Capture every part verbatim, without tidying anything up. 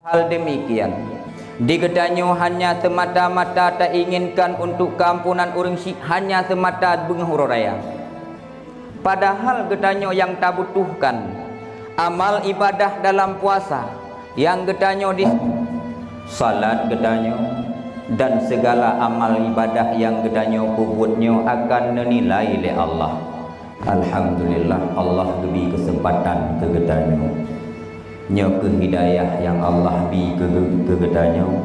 Hal demikian, di geutanyoe hanya semata-mata tainginkan untuk keampunan ureuëng syik hanya semata beungoh uroe raya. Padahal geutanyoe nyang tabutuhkan amal ibadah dalam puasa nyang geutanyoe di salat geutanyoe dan segala amal ibadah nyang geutanyoe peubuet nyoe akan neunilai lé Allah. Alhamdulillah, Allah geubri keuseumpatan keu geutanyoe. Nyoe keuh hidayah nyang Allah bri keu, keu geutanyoe,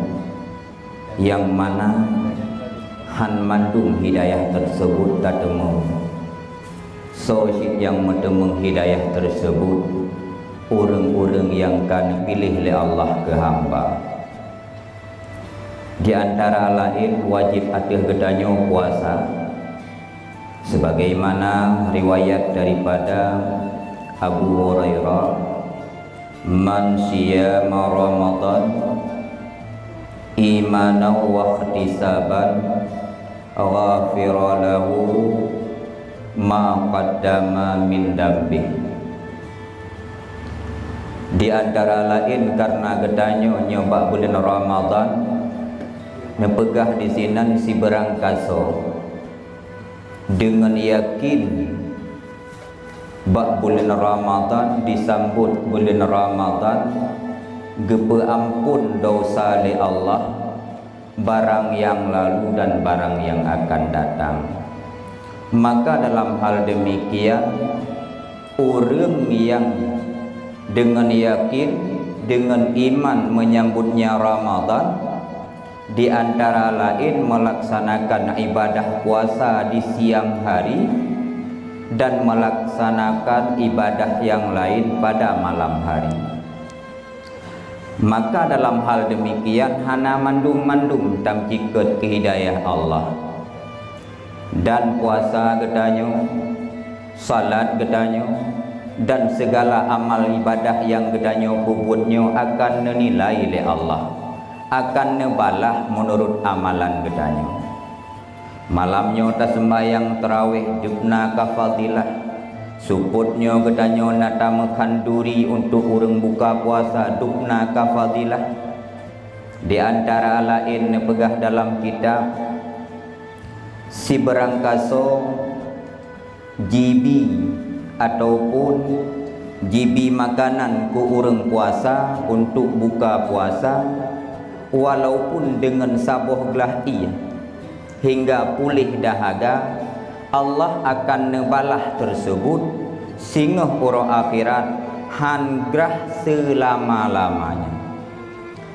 nyang mana han mandum hidayah teuseubut tateumé. Soe cit nyang meuteumé hidayah teuseubut? Ureuëng-ureuëng nyang ka neupiléh lé Allah keu hamba. Di antara laén wajéb ateueh geutanyoe puasa, sebagaimana riwayat daripada Abu Hurairah, "Man siyama Ramadan imanan wa ihtisaban, ghafira lahu ma qaddama min dambih." Di antara laén karena geutanyoe nyoe bak buleuen Ramadan, neupeugah disinan sibeurangkasoe deungon yakin bak buleuen Ramadan, disambot buleuen Ramadan, geupeuamphon dosa lé Allah, barang nyang lalu dan barang nyang akan datang. Maka dalam hal demikian, ureuëng nyang deungon yakin, deungon iman menyambutnya Ramadan, di antara laén melaksanakan ibadah puasa di siang hari dan melaksanakan ibadah nyang laén pada malam hari. Maka dalam hal demikian hana mandum-mandum tamcikot keu hidayah Allah. Dan puasa geutanyoe, salat geutanyoe, dan segala amal ibadah nyang geutanyoe peubuet nyoe akan neunilai lé Allah, akan neubalah meunurot amalan geutanyoe. Malam nyoe taseumbahyang tarawih dubna ka fadilah. Seupôt nyoe geutanyoe na tameukhanduri untuk ureuëng buka puasa dubna ka fadilah. Di antara laén neupeugah dalam kitab, sibeurangkasoe jibi ataupun jibi makanan keu ureuëng puasa untuk buka puasa, walaupun deungon saboh glah ié, hingga puléh dahaga, Allah akan neubalah teuseubut singoh uroe akhirat han grah seulama-lamanya.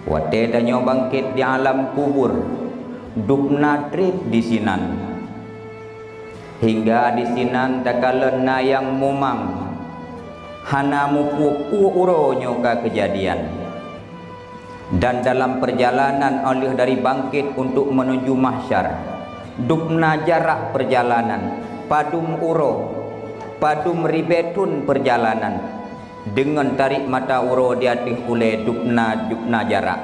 Watée tanyoe bangkét di alam kubur, dubna treb disinan. Hingga disinan takalon na nyang mumang, hana mupeue peue uroe nyoe ka keujadian. Dan dalam peurjalanan óh lheueh dari bangkét untuk meunuju mahsyar, dubna jarak peurjalanan, padum uroe, padum ribée thon peurjalanan, deungon tarék mata uroe di ateueh ulée dubna, dubna jarak.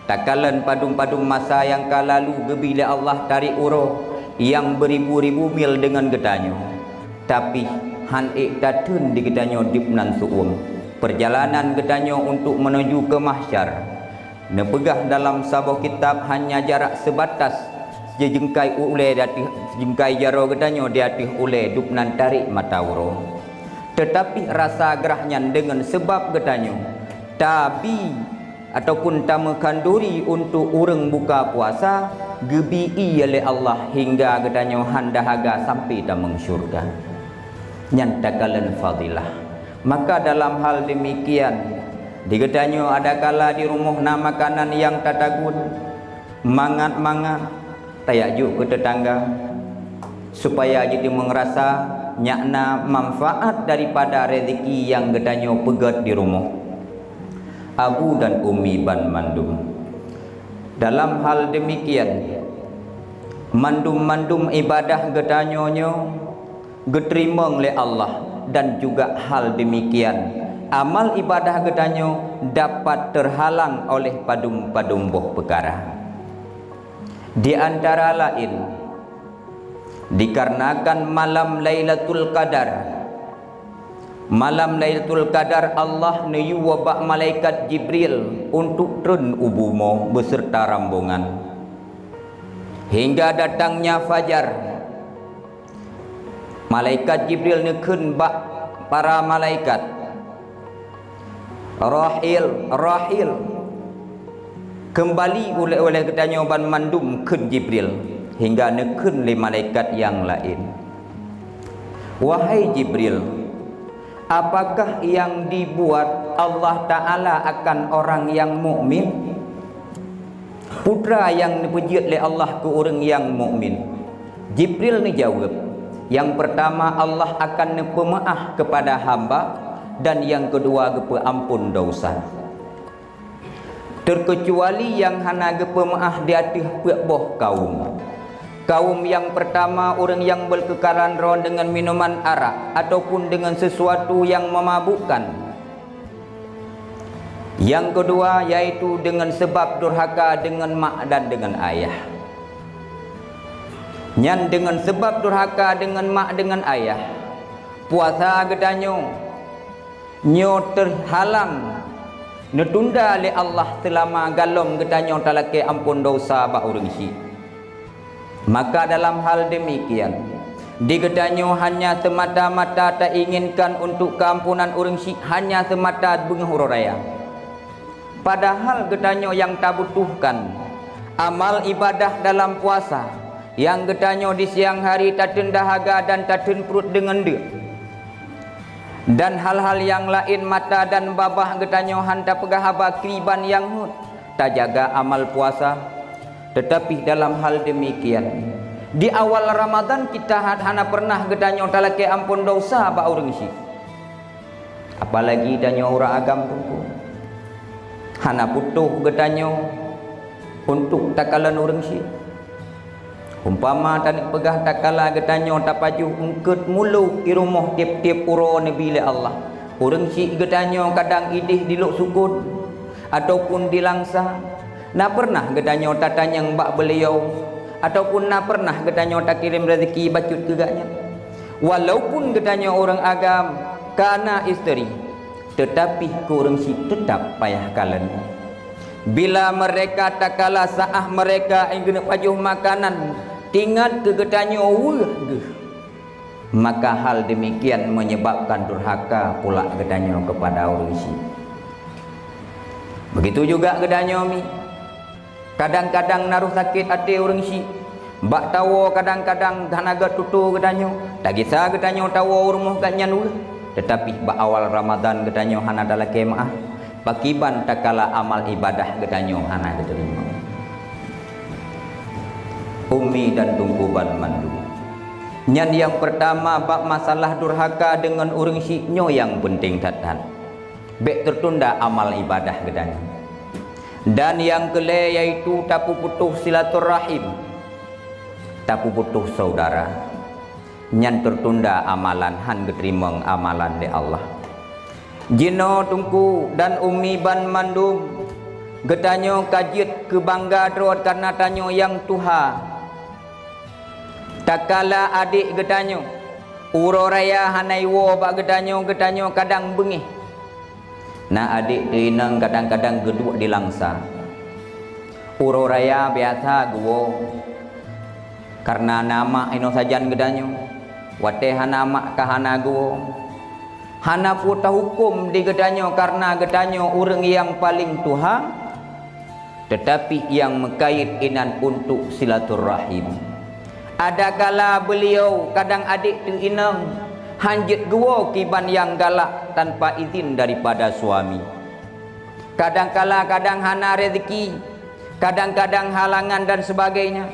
Takalon padum-padum masa nyang ka lalu geubri lé Allah tarék uroe nyang beuribu-ribu mil deungon geutanyoe. Tapi, han ék tatheun di geutanyoe dubnan seu-uem. Peurjalanan geutanyoe untuk meunuju keu mahsyar, neupeugah dalam saboh kitab hanya jarak seubatas sijeungkai ulée di ateueh, sijeungkai jaroe geutanyoe di ateueh ulée dubnan tarék mata uroe. Teutapi rasa grah nyan deungon seubab geutanyoe tabi ataupun tameukhanduri untuk ureuëng buka puasa, geubri ié lé Allah hingga geutanyoe han dahaga sampai tamong syeuruga. Nyan takalon fadilah. Maka dalam hal demikian, di geutanyoe adakala di rumoh na makanan nyang tatagun, mangat-mangat, tajak jok keu teutangga, supaya jiteumeung rasa nyak na manfaat daripada rezeki nyang geutanyoe peugét di rumoh. Abu dan Ummi banmandum. Dalam hal demikian, mandum-mandum ibadah geutanyoe nyoe geuteurimong lé Allah, dan juga hal demikian, amal ibadah geutanyoe dapat terhalang oleh padum-padum boh peukara. Di antara laén, dikarenakan malam Lailatul Qadar, Malam Lailatul Qadar Allah neuyue bak malaikat Jibril untuk treun u bumoe beserta rombongan. Hingga datangnya fajar, malaikat Jibril neukheun bak para malaikat, "Rahil, rahil." Keumbali uleh-uleh geutanyoe banmandum, kheun Jibril, hingga neukheun lé malaikat nyang laén, "Wahai Jibril, apakah yang dibuat Allah Ta'ala akan orang yang mukmin? Peue teuma nyang neupeujeuet lé Allah keu ureuëng nyang mukmin?" Jibril neujaweueb, "Yang pertama, Allah akan neupeumeuáh kepada hamba, dan yang kedua, geupeuampon dosa. Terkecuali nyang hana geupeumeuáh di ateueh peuet boh kaum. Kaum nyang pertama, ureuëng nyang beukeukalan droe deungon minuman arak ataupun deungon sesuatu nyang meumabukkan. Yang kedua, yaitu deungon seubab durhaka deungon mak dan deungon ayah. Nyan deungon seubab durhaka deungon mak deungon ayah, puasa geutanyoe nyoe teuhalang, neutunda lé Allah seulama golom geutanyoe talakée ampon dosa bak ureuëng syik. Maka dalam hal demikian, di geutanyoe hanya semata-mata tainginkan untuk keuampunan ureuëng syik hanya semata beungoh uroe raya. Padahal geutanyoe nyang tabutuhkan amal ibadah dalam puasa, nyang geutanyoe di siang hari tateun dahaga dan tateun pruet deungon deuk. Dan hal-hal nyang laén mata dan babah geutanyoe han tapeugah haba kiban nyang hot, tajaga amal puasa. Teutapi dalam hal demikian, di awal Ramadan kita ha-, hana pernah geutanyoe talakée ampon dosa bak ureuëng syik. Apalagi tanyoe ureuëng agam teungku. Hana putôh geutanyoe untuk takalon ureuëng syik. Umpama taneuk peugah takala geutanyoe tapajoh eungkôt mulôk i rumoh tieb-tieb uroe neubi lé Allah. Ureuëng syik geutanyoe kadang idéh di Lhoksukon ataupun di Langsa. Na pernah geutanyoe tatanyong bak beuliau ataupun na pernah geutanyoe takirém rezeki bacut keu gobnyan? Walaupun geutanyoe ureuëng agam kana isteri, teutapi keu ureuëng syik teutab payah kalon. Bila meureka takala saáh meureka geuneuk pajoh makanan, tingat keu geutanyoe weueh geuh. Maka hal demikian menyebabkan durhaka pula geutanyoe kepada ureuëng syik. Begitu juga geutanyoe mi. Kadang-kadang na roh sakét até ureuëng syik. Bak tawoe kadang-kadang hana gét tutoe geutanyoe, tagisa geutanyoe tawoe u rumoh gobnyan weueh, teutapi bak awal Ramadan geutanyoe hana talakée meuáh, pakiban takala amal ibadah geutanyoe hana geuteurimong. Umi dan teungku banmandum, nyan nyang peurtama bak masalah durhaka deungon ureuëng syik nyoe nyang peunteng that-that. Bék teutunda amal ibadah geutanyoe. Dan nyang keulhée yaitu tapeuputôh silaturahim, tapeuputôh syedara. Nyan teutunda amalan, han geuteurimong amalan lé Allah. Jinoe teungku dan umi banmandum, geutanyoe ka jeuet keu bangga droe kareuna tanyoe nyang tuha. Takala adék geutanyoe, uroe raya hana iwoe bak geutanyoe, geutanyoe kadang beungéh. Na adék teuinong kadang-kadang geuduek di Langsa. Uroe raya biasa geuwoe, kareuna na mak inoe sajan geutanyoe. Watée hana mak ka hana geuwoe. Hana peue tahuköm di geutanyoe kareuna geutanyoe ureuëng nyang paleng tuha. Teutapi nyang meukayét inan untuk silaturahim. Adakala beuliau kadang adék teuinong han jeuet geuwoe kiban nyang galak tanpa idhin daripada suami. Kadangkala kadang hana rezeki, kadang-kadang halangan dan sebagainya.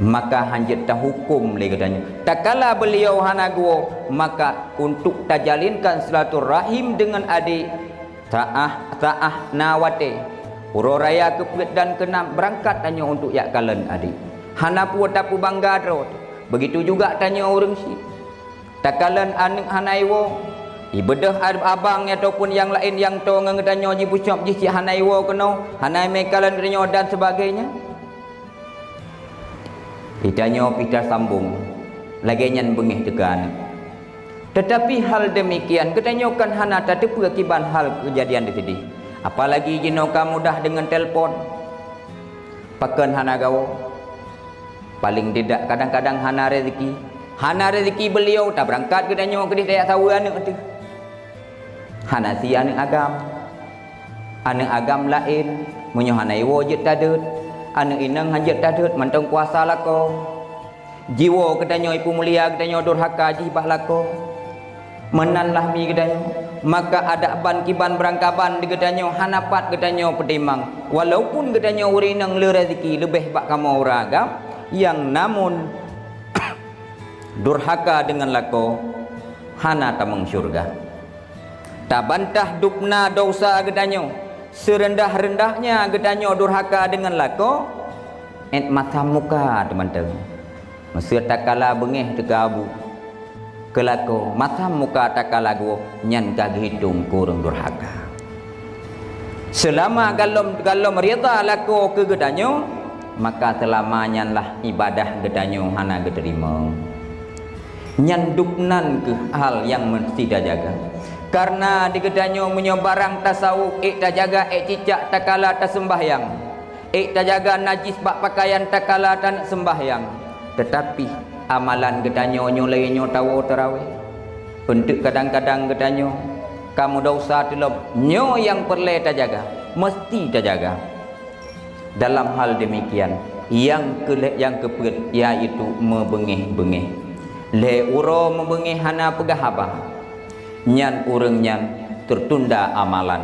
Maka han jeuet tahuköm lé geutanyoe. Takala beuliau hana geuwoe, maka untuk tajalinkan silaturahim deungon adék, saáh-saáh na watée, uroe raya keupeuet dan keunam beurangkat tanyoe untuk jak kalon adék. Hana peue tapeubangga droe, begitu juga tanyoe ureuëng syik. Takalon aneuëk hana iwoe, ibeudôh ab-, abang ataupun nyang laén nyang toe ngon geutanyoe jipeucok jih cit hana iwoe keunoe, hana imé kalon geutanyoe dan sebagainya. Geutanyoe pih tasambong, lagée nyan beungéh teuka aneuëk. Teutapi hal deumikian, geutanyoe kan hana tateupeue kiban hal keujadian di sideh. Apalagi jinoe ka mudah deungon telepon. Pakon hana gawoe? Paleng tidak kadang-kadang hana rezeki. Hana rezeki beuliau tabeurangkat geutanyoe keudeh tajak saweue aneuk teuh. Hana sie aneuk agam. Aneuk agam laén, meunyoe hana iwoe jeuet tadeuet, aneuk inong han jeuet tadeuet mantong kuasa lakoe. Jiwoe geutanyoe ipeumulia geutanyoe durhaka jih bak lakoe. Meunan lah mi geutanyoe, maka adak ban kiban beurangkaban di geutanyoe hana pat geutanyoe peutimang, walaupun geutanyoe ureueng inong le rezeki leubeh bak kamoe ureueng agam, nyang namun durhaka deungon lakoe hana tamong syeuruga. Tabantah dubna desya geutanyoe, seureundah-reundahnya geutanyoe durhaka deungon lakoe, 'et masam muka teumantong. Meuseu takala beungéh teuka abu keu lakoe, masam muka takala goe, nyan ka geuhitong keu ureueng durhaka. Seulama galom-galom rida lakoe keu geutanyoe, maka seulama nyan lah ibadah geutanyoe hana geuteurimong. Nyan dubnan kheueh hal nyang meuseuti tajaga. Kareuna di geutanyoe meunyoe barang tasawôb ék tajaga, ék cicak takala taseumbahyang, ék tajaga najis bak pakaian takala taneuk seumbahyang, teutapi amalan geutanyoe nyoe lagée nyoe tawoe teurawéh. Eunteuk kadang-kadang geutanyoe ka meudesya teulom, nyoe nyang peureulée tajaga, meuseuti tajaga. Dalam hal deumikian, nyang keulhée nyang keupeuet, yaitu meubeungéh-beungéh. Lhée uroe meubeungéh hana peugah haba, nyan ureuëng nyan teutunda amalan,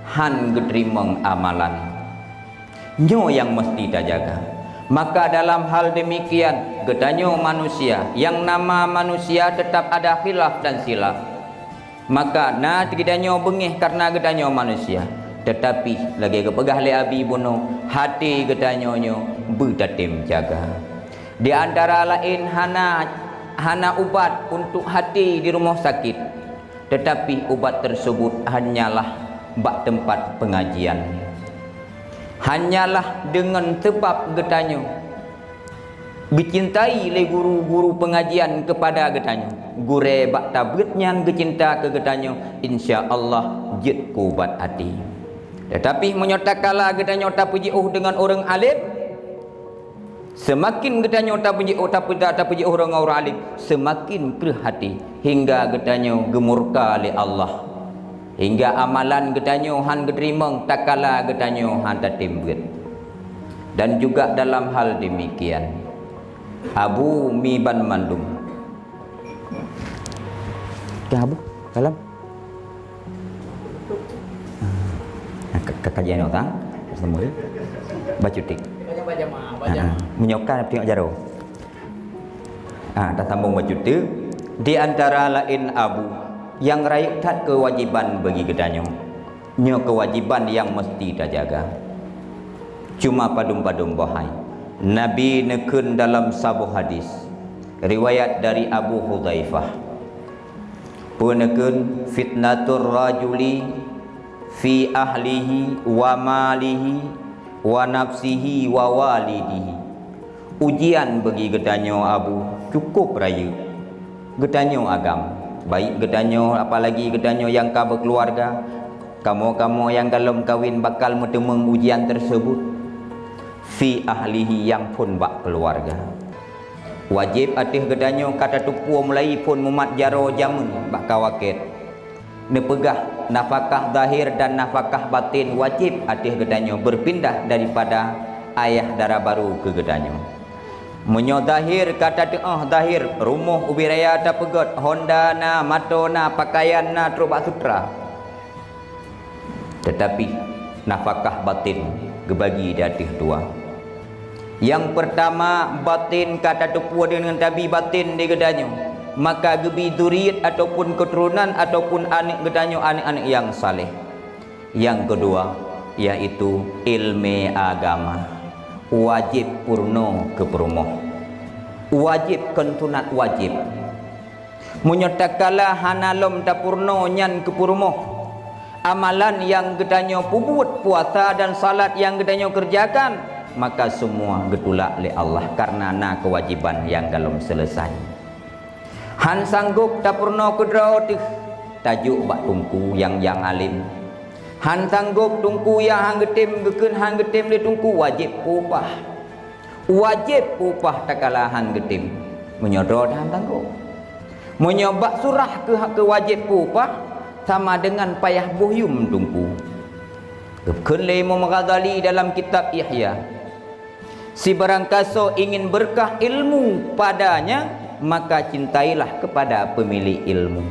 hán geuteurimong amalan. Nyoe nyang meuseuti tajaga. Maka dalam hal deumikian, geutanyoe manusia, nyang nama manusia teutap ada khilaf dan silaf. Maka na geutanyoe beungéh kareuna geutanyoe manusia, teutapi lagée geupeugah lé Abi bunoe, até geutanyoe nyoe beutatem jaga. Di antara laén hana, hana ubat untuk até di rumoh sakét, teutapi ubat teuseubut hanyalah bak teumpat peungajian. Hanyalah deungon seubab geutanyoe geucintai lé guru-guru peungajian keupada geutanyoe. Gurée bak tabeuet nyan geucinta keu geutanyoe, insya Allah jeuet keu ubat até. Teutapi meunyoe takala geutanyoe tapeujiôh deungon ureuëng além, seumaken geutanyoe tapeujiôh, tapeu-, tapeujiôh deungon ureuëng além, seumaken kreueh até, hingga geutanyoe geumurka lé Allah. Hingga amalan geutanyoe hán geuteurimong takala geutanyoe hán tatem beuet. Dan juga dalam hal deumikian, Abu mi banmandum. Ka Abu, salam. Ah, ka, ka, kajian orang, semua. Bacut tik. Ah, ah. Meunyoe ka tengok jaroe. Ah, tasambong bacut teuk. Di antara laén Abu nyang rayeuk that keuwajéban bagi geutanyoe. Nyoe keuwajéban nyang meuseuti tajaga. Cuma padum-padum boh hai. Nabi neukheun dalam saboh hadis, riwayat dari Abu Hudzaifah. Peue neukheun, "Fitnatur rajuli fi ahlihi wa malihi wa nafsihi wa walidihi." Ujian bagi geutanyoe Abu cukup rayeuk. Geutanyoe agam, baik geutanyoe, apalagi geutanyoe nyang ka beukeuluwarga, kamoe-kamoe nyang galom kawen bakal meuteumeung ujian teuseubut. Fi ahlihi, nyang phon bak keuluwarga. Wajéb ateueh geutanyoe ka tateupeue mulai phon mumat jaroe jameun bak ka wakét. Neupeugah nafakah zahir dan nafakah batin wajéb ateueh geutanyoe beupindah daripada ayah dara barô keu geutanyoe. Meunyoe zahir ka tateuôh zahir, rumoh ubit raya tapeugét, honda na, mato na, pakaian na, trok bak sutra. Teutapi nafakah batin geubagi di ateueh dua. Nyang peurtama, batin ka tateupeue deungon tabi batin di geutanyoe, maka geubi zuriet ataupun keuturonan ataupun aneuëk geutanyoe aneuëk-aneuëk nyang saleh. Nyang keudua, yaitu iéleumé agama, wajéb peurunoe keu peurumoh. Wajéb kon sunat wajéb. Meunyoe takala hana lom tapeurunoe nyan keu peurumoh, amalan nyang geutanyoe peubuet, puasa dan salat nyang geutanyoe keureujakan, maka seumua geutulak lé Allah kareuna na keuwajéban nyang galom seuleusai. Han sanggôp tapeurunoe keudroe teuh, tajok bak teungku nyang, nyang além. Han sanggôp teungku nyang han geutem, geukheun han geutem lé teungku, wajéb peupah. Wajéb peupah takala han geutem, meunyoe droe han sanggôp. Meunyoe bak surah keu, keu wajéb peupah, sama deungon payah boh yuem teungku. Geukheun lé Imam Ghazali dalam kitab Ihya, "Sibarang kasoe ingin berkah ilmu padanya, maka cintailah kepada pemilik ilmu."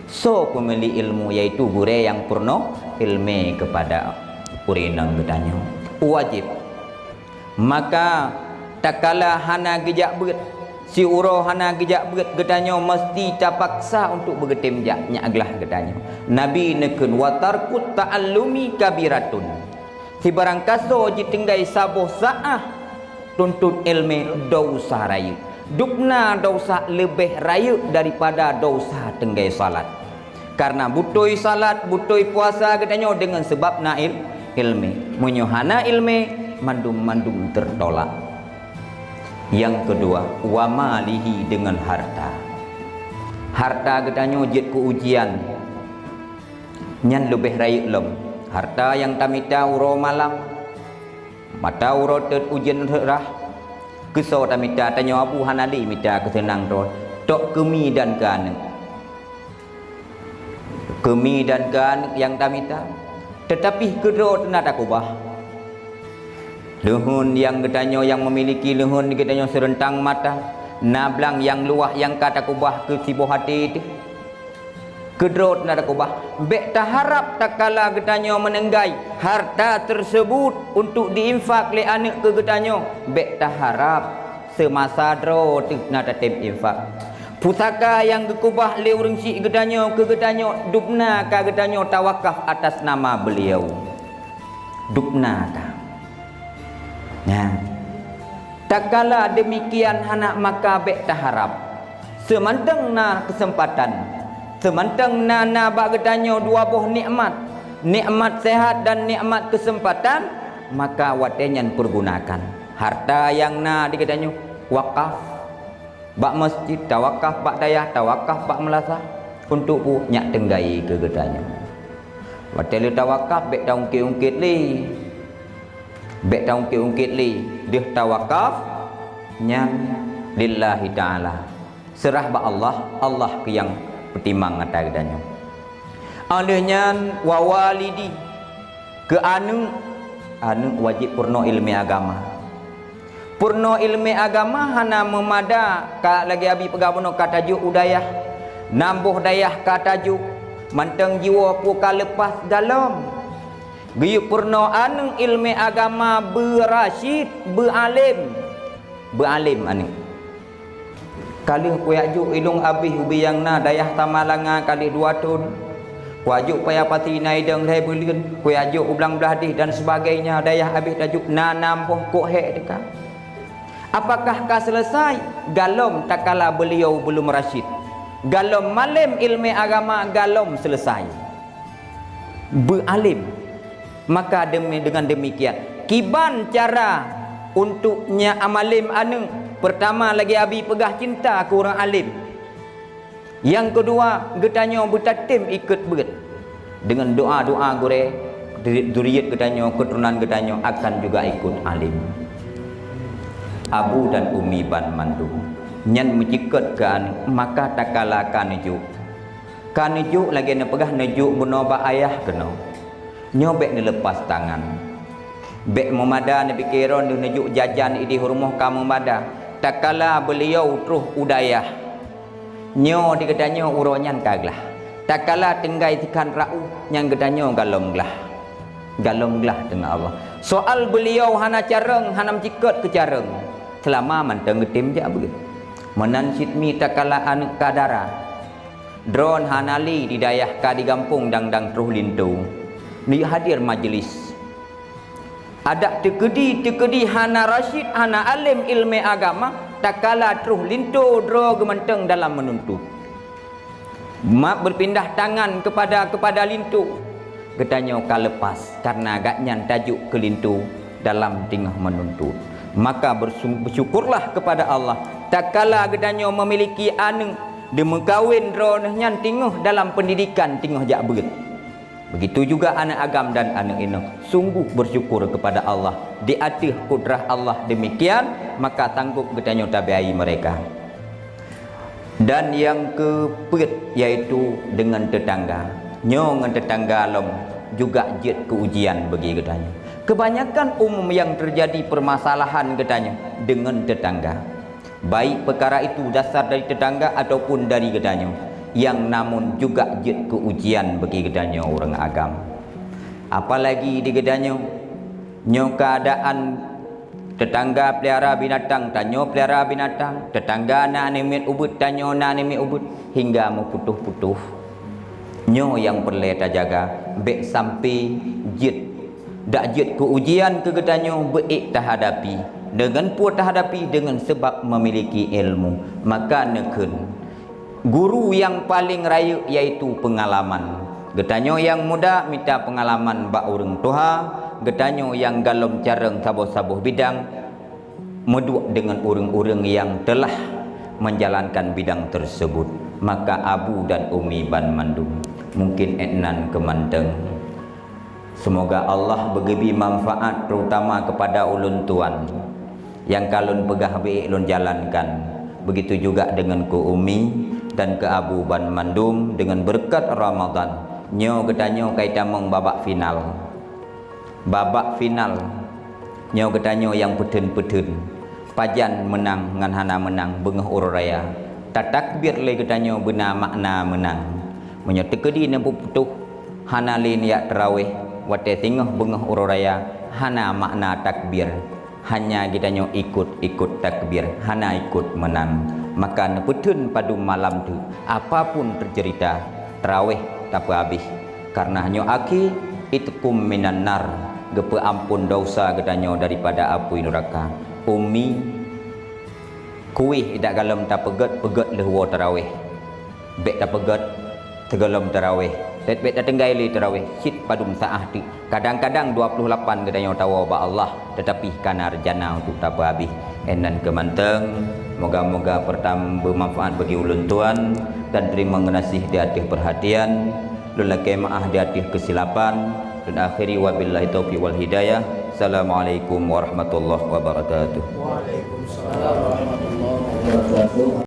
Soe pemilik ilmu? Yaitu gurée nyang peurunoe ileumé keupada ureuëng inong geutanyoe. Wajéb. Maka, takala hana geujak beuet, siuroe hana geujak beuet, geutanyoe meuseuti tapaksa untuk beugeutem jak, nyak glah geutanyoe. Nabi neukheun, "Wa tarkut ta'allumi kabiratun." Sibarang kasoe jitinggai saboh saát tuntot ileumé, desya rayeuk. Dubna desya leubeh rayeuk daripada desya tinggai salat. Kareuna beutôi salat, beutôi puasa geutanyoe deungon sabab na il-, ileumé. Meunyoe hana ileumé, mandum-mandum teutolak. Nyang keudua, wa malihi, deungon hareuta. Hareuta geutanyoe jeuet keu ujian. Nyan leubeh rayeuk lom. Hareuta nyang tamita uroe malam, mata uroe teut ujeuen rhah, keusoe tamita, tanyoe Abu hana lé mita keuseunang droe, tok keu mi dan keu aneuëk. Keu mi dan keu aneuëk nyang tamita, teutapi keu droe teuna takubah. Leuheun nyang geutanyoe nyang meumiliki leuheun geutanyoe seureutang mata, na blang nyang luwah nyang ka takubah keu siboh até teuh. Keu droe teuna takubah, bék taharab takala geutanyoe meuninggai hareuta teuseubut untuk diinfak lé aneuëk keu geutanyoe, bék taharab. Seumasa droe teuh na tatem infak. Pusaka nyang geukubah lé ureuëng syik geutanyoe keu geutanyoe, dubna ka geutanyoe tawakaf atas nama beuliau. Dubna ka. Nyan. Takala deumikian hana maka bék taharab. Seumantong na keuseumpatan, seumantong na, na bak geutanyoe dua boh nikmat, nikmat seuhat dan nikmat keuseumpatan, maka watée nyan peugunakan. Hareuta nyang na di geutanyoe wakaf, bak meuseujid tawakaf, bak dayah tawakaf, bak meulasah, untuk peue? Nyak tinggai keu geutanyoe. Watée lheueh tawakaf, bék taungkét-ungkét lé. Bék taungkét-ungkét lé. Deuh tawakaf nyan lillahi ta'ala. Seurah bak Allah, Allah keu nyang peutimang ata geutanyoe. Óh lheueh nyan, wa walidi, keu aneuëk, aneuëk wajéb peurunoe ileumé agama. Peurunoe ileumé agama hana meumada ka lagée Abi peugah bunoe ka tajok u dayah. Nam boh dayah ka tajok, mantong jiwoe peue ka leupas galom. Geuyue peurunoe aneuëk ileumé agama beurasyid, beualém. Beualém aneuëk. Ka lheueh kujak jok ilong abéh ubé nyang na dayah Samalanga ka lheueh dua thon. Kujak jok Paya Pasi na idong lhée buleuen, kujak jok u Blang Blahdeh dan sebagainya, dayah abéh tajok na nam boh kok hék teuka. Apakah ka selesai? Galom takala beuliau beulom rasyid. Galom malém ileumé agama galom selesai. Beualém. Maka demi, dengan demikian, kiban cara untuk nyak amalém aneuëk? Peurtama lagée Abi peugah cinta keu ureuëng além. Nyang keudua, geutanyoe beutatem ikot beuet deungon doa-doa gurée, duri-, duriyet geutanyoe, keuturonan geutanyoe akan juga ikot além. Abu dan umi banmandum nyan meucikot keu aneuëk, maka takala ka neujok. Ka neujok lagée neupeugah neujok bunoe bak ayah keunoe. Nyoe bék neuleupas tangan. Bék meumada neupike droe neujok jajan idéh u rumoh ka meumada. Takala beuliau troh u dayah, nyoe di geutanyoe uroe nyan ka glah. Takala tinggai sikhan raôh nyan geutanyoe galom glah. Galom glah teungoh Allah. Soal beuliau hana carông, hana meucikot keu carông, seulama mantong geutem jak beuet. Meunan cit mi takala aneuëk ka dara. Droen hana lé di dayah ka di gampông dang-dang troh linto. Neujak hadir majeulis. Adak teukeudi-teukeudi hana rasyid, hana além ileumé agama, takala troh linto droe geumantong dalam meununtut. Mak beupindah tangan keupada, keupada linto. Geutanyoe ka leupas, kareuna gobnyan tajok keu linto dalam teungoh meununtut. Maka bersyu-, bersyukurlah kepada Allah, takala geutanyoe memiliki aneuëk Deumeukawen droeneuh nyan teungoh dalam peundidikan, teungoh jak beuet. Begitu juga aneuk agam dan aneuk inong. Sungguh bersyukur kepada Allah di ateueh kudrah Allah demikian, maka sanggup geutanyoe tabiayai mereka. Dan nyang keupeuet, yaitu deungon teutangga. Nyoe ngon teutangga lom juga jeuet keu ujian bagi geutanyoe. Kebanyakan umum nyang teujadi peumasalahan geutanyoe deungon teutangga. Baik peukara itu dasar dari teutangga ataupun dari geutanyoe, nyang namun juga jeuet keu ujian bagi geutanyoe ureuëng agam. Apalagi di geutanyoe, nyoe keuadaan teutangga peulihara binatang, tanyoe peulihara binatang, teutangga na aneuk miet ubeuet, tanyoe na aneuk miet ubeuet, hingga meuputoh-putoh. Nyoe nyang peureulée tajaga, bék sampai jeuet, dak jeuet keu ujian keu geutanyoe, beuék tahadapi. Deungon peue tahadapi? Deungon sabab memiliki ilmu. Maka neukheun, guru nyang paleng rayeuk yaitu peungalaman. Geutanyoe nyang muda mita peungalaman bak ureuëng tuha, geutanyoe nyang golom carông saboh-saboh bidang meuduek deungon ureuëng-ureuëng nyang teulah menjalankan bidang tersebut. Maka abu dan umi banmandum, mungkin ék nan keumantong. Semoga Allah beugeubri manfaat, terutama kepada ulôn tuan nyang ka lôn peugah beuék lôn jalankan. Begitu juga deungon keu umi dan keu abu banmandum, deungon beureukat Ramadan. Nyoe geutanyoe ka itamong babak final. Babak final, nyoe geutanyoe nyang peutheun-peutheun. Pajan meunang ngon hana meunang beungoh uroe raya. Tatakbir lé geutanyoe beuna makna meunang. Meunyoe teukeudi neupeuputoh, hana lé neujak taraweh watée singoh beungoh uroe raya, hana makna takbir. Hanya geutanyoe ikot-ikot takbir, hana ikot meunang. Maka neupeutheun padum malam teuk, apapun teuceurita, taraweh tapeuhabéh. Kareuna nyoe akhé, itqum minan nar, geupeuamphon desya geutanyoe daripada apui nuraka. Umi, kueh dak golom tapeugét, peugét lheueh woe taraweh. Bék tapeugét sigohlom taraweh. Bék, bék tatinggai lé taraweh cit padum saát teuk. Kadang-kadang dua puluh lapan geutanyoe tawoe bak Allah, teutapi kana reujana untuk tapeuhabéh. Ék nan keumantong, moga-moga peuretam beumanfaat bagi ulôn tuan, dan teurimong geunaséh di ateueh peurhatian. Lôn lakée meuáh di ateueh keusilapan. Lôn akhiri, wabillahi taufiq wal hidayah. Assalamualaikum warahmatullahi wabarakatuh. Waalaikumsalam warahmatullahi wabarakatuh.